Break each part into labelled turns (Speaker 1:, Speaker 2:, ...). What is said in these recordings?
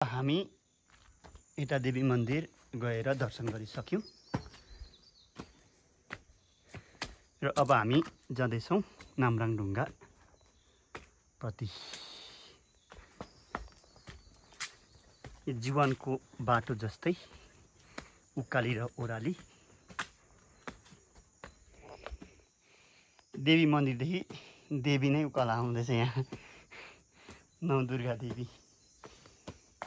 Speaker 1: हामी यता देवी मन्दिर गएर दर्शन गरिसक्यौं र अब हामी जाँदैछौं नामराङ ढुङ्गा प्रति। यो जीवनको बाटो जस्तै उकाली र ओह्राली देवी मन्दिरदेखि देवी नै उकालो आउँदैछ। यहाँ नौ दुर्गा देवी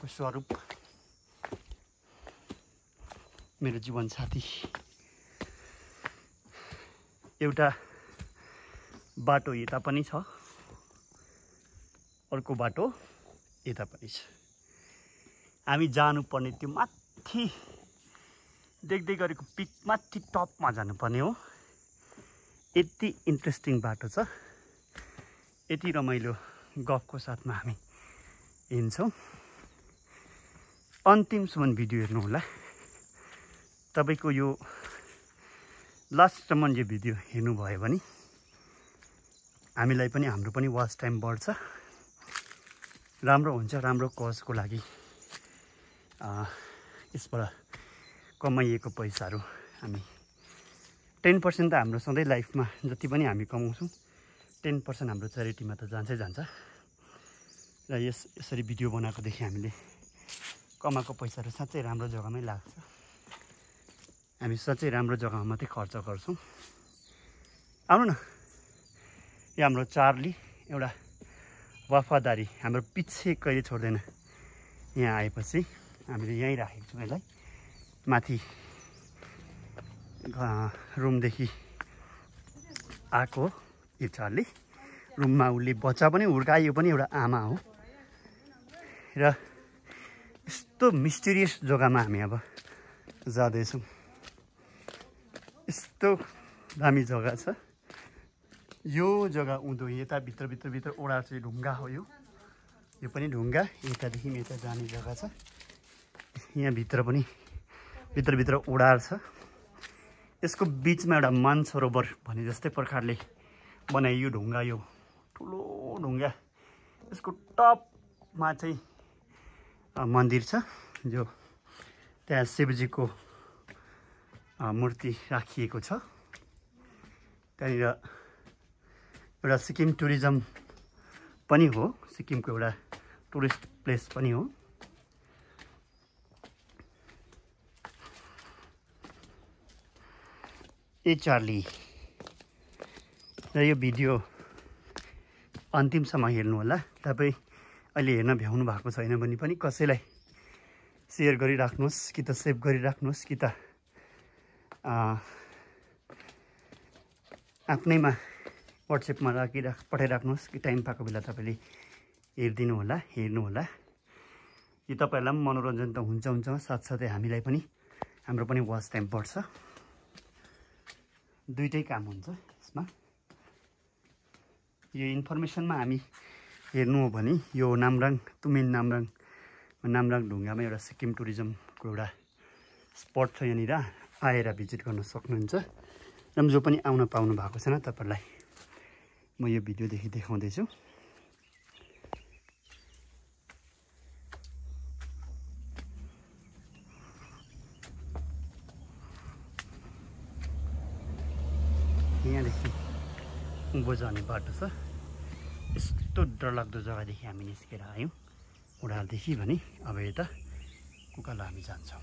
Speaker 1: को स्वरूप मेरो जीवन साथी। एउटा बाटो यता पनि छ, अर्को बाटो यता पनि छ। हामी जानुपर्ने त्यो माथि देख्दै गरेको पिक माथि टपमा जानुपर्ने हो। यति इन्ट्रेस्टिङ बाटो छ, यति रमाइलो गफको साथमा हामी हिँड्छौँ। अन्तिमसम्म भिडियो हेर्नु होला। तपाईको यो लास्टसम्म यो भिडियो हेर्नुभयो भने हामीलाई पनि हाम्रो पनि वाच टाइम बढ्छ, राम्रो हुन्छ। राम्रो कजको लागि यसबाट कमाइएको पैसाहरू हामी 10% त हाम्रो सधैँ लाइफमा जति पनि हामी कमाउँछौँ 10% हाम्रो च्यारिटीमा त जान्छै जान्छ। र यसरी भिडियो बनाएकोदेखि हामीले कमाएको पैसाहरू साँच्चै राम्रो जग्गामै लाग्छ। हामी साँच्चै राम्रो जग्गामा मात्रै खर्च गर्छौँ। आउनु न, यो हाम्रो चार्ली एउटा वफादारी हाम्रो पछि कहिले छोड्दैन। यहाँ आएपछि हामीले यहीँ राखेको छौँ यसलाई। माथि रुमदेखि आएको हो यो चार्ली। रुममा उसले बच्चा पनि हुर्कायो, पनि एउटा आमा हो। र यस्तो मिस्टेरियस जग्गामा हामी अब जाँदैछौँ। यस्तो दामी जग्गा छ यो जग्गा। उँधो यता भित्र ओडा चाहिँ ढुङ्गा हो। यो पनि ढुङ्गा, यतादेखि यता जाने जग्गा छ। यहाँ भित्र पनि भित्र ओडार छ। यसको बिचमा एउटा मानसरोवर भने जस्तै प्रकारले बनाइयो ढुङ्गा। यो ठुलो ढुङ्गा, यसको टपमा चाहिँ मन्दिर छ, जो त्यहाँ शिवजीको मूर्ति राखिएको छ। त्यहाँनिर एउटा सिक्किम टुरिज्म पनि हो, सिक्किमको एउटा टुरिस्ट प्लेस पनि हो। ए चार्ली। र यो भिडियो अन्तिमसम्म हेर्नु होला। तपाईँ अहिले हेर्न भ्याउनु भएको छैन भने पनि कसैलाई सेयर गरिराख्नुहोस्, कि त सेभ गरिराख्नुहोस्, कि त आफ्नैमा वाट्सएपमा पठाइराख्नुहोस्, कि टाइम पाएको बेला तपाईँले हेरिदिनु होला, हेर्नु होला। यो तपाईँहरूलाई पनि मनोरञ्जन त हुन्छ, साथसाथै हामीलाई पनि हाम्रो पनि वाच टाइम बढ्छ। दुइटै काम हुन्छ यसमा। यो इन्फर्मेसनमा हामी हेर्नु हो भने यो नामराङ तुमेन नामराङ ढुङ्गामा एउटा सिक्किम टुरिज्मको एउटा स्पट छ। यहाँनिर आएर भिजिट गर्न सक्नुहुन्छ। र जो पनि आउन पाउनु भएको छैन तपाईँहरूलाई म यो भिडियोदेखि देखाउँदैछु। यहाँदेखि उँभो जाने बाटो छ। यस्तो डरलाग्दो जग्गादेखि हामी निस्केर आयौँ ओडारदेखि भने अब यता उकालो हामी जान्छौँ।